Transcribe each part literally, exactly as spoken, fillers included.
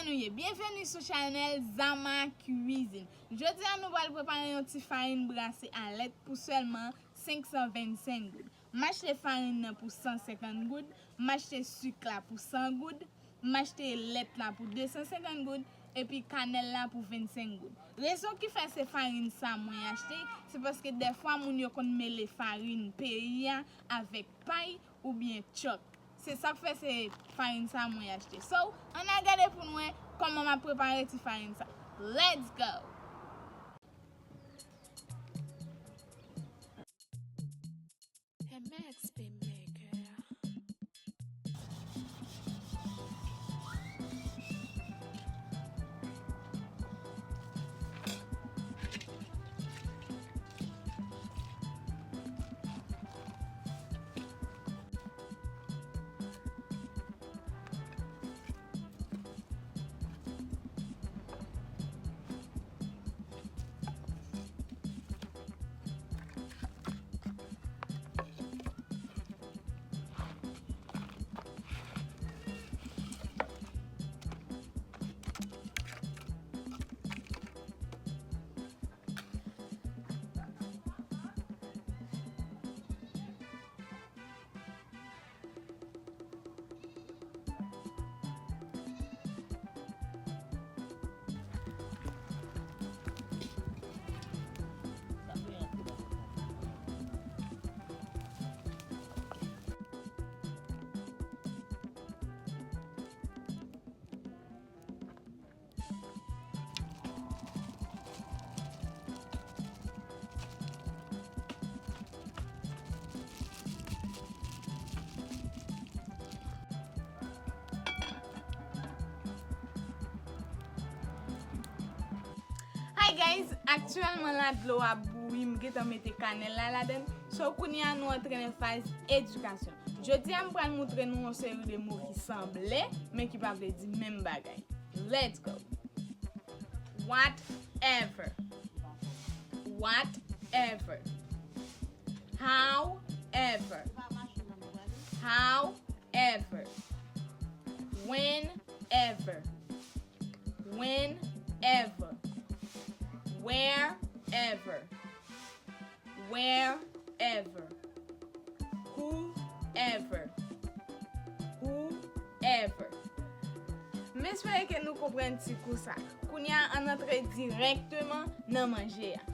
Nou ye, byenveni sou chanèl Zama Cuisine. Jodi a nou pral prepare yon ti farin brase a lèt pou sèlman senk san vennsenk goud. M achte farin nan pou san senkant goud, m achte sik la pou san goud, m achte lèt la pou de san senkant goud, epi kanèl la pou vennsenk goud. Rezon ki fè se farin sa mwen achte, se paske dèfwa moun yo konn mele farin peyi a avèk pay oubyen tchòk. Se sa k fè se farin sa mwen achte. So, ann al gade pou n wè kòman m ap prepare ti farin sa. Let's go! M X P Maker. Hi guys, aktyèlman la dlo a bouyi, m gentan mete kanèl la ladann. So kounye a nou antre nan faz edikasyon. Jodi a m pral moutre nou yon seri de mo ki sanble, men ki pa vle di menm bagay. Let's go. Whatever. Whatever. However. However. Whenever. Whenever. Wherever. Wherever. Whoever. Whoever. M espere ke nou konprann ti kou sa. Kounye a, ann antre dirèkteman nan manje a.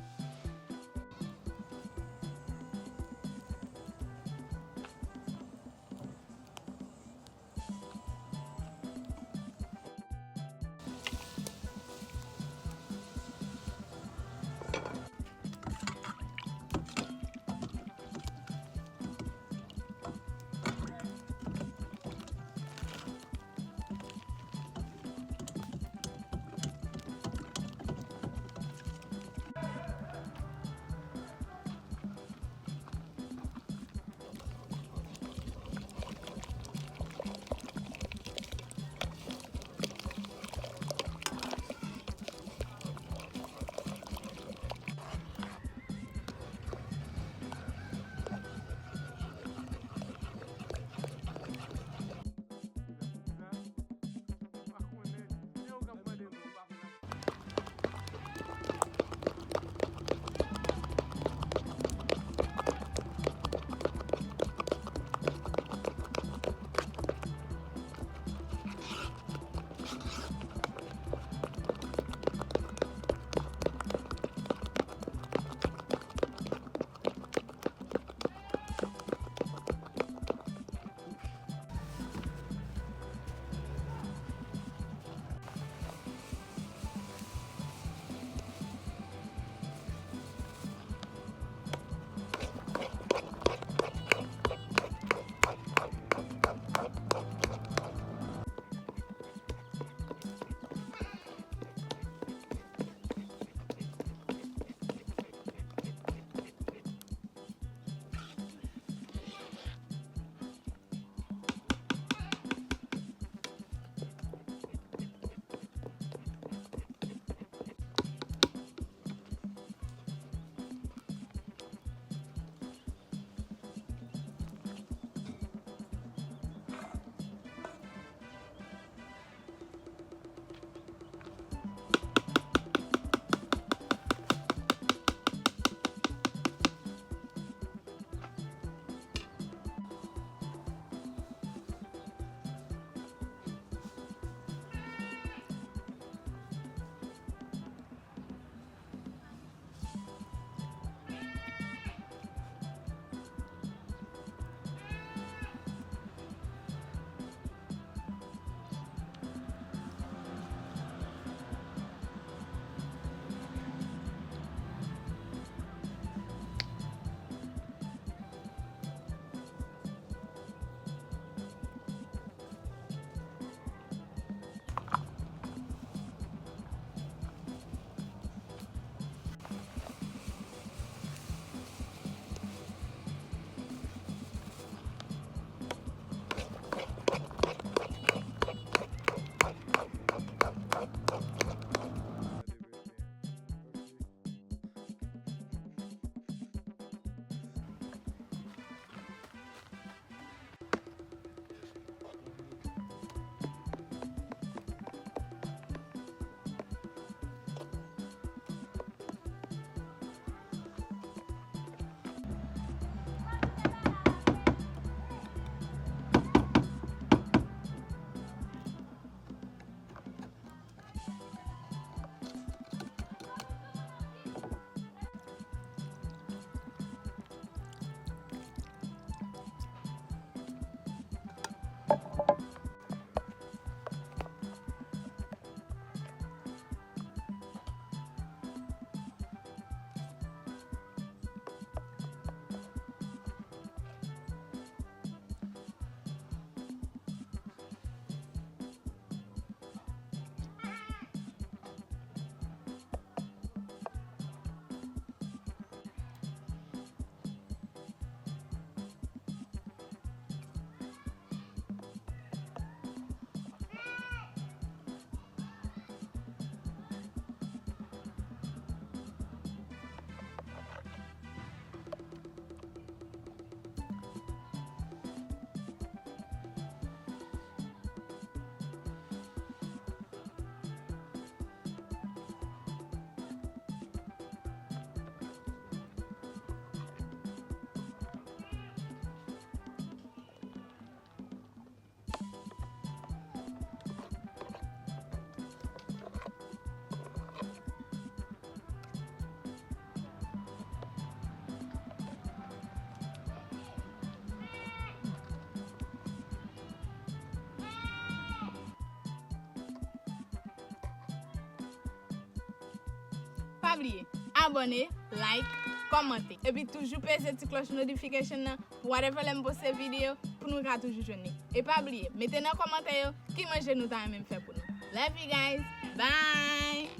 Pa bliye abòne, like, kòmante. Epi toujou peze ti klòch notification nan pou whatever lè m poste videyo pou nou ka toujou jwenn li. E pa bliye, mete nan kòmantè yo ki manje nou ta renmen m fè pou nou. Love you guys. Bye.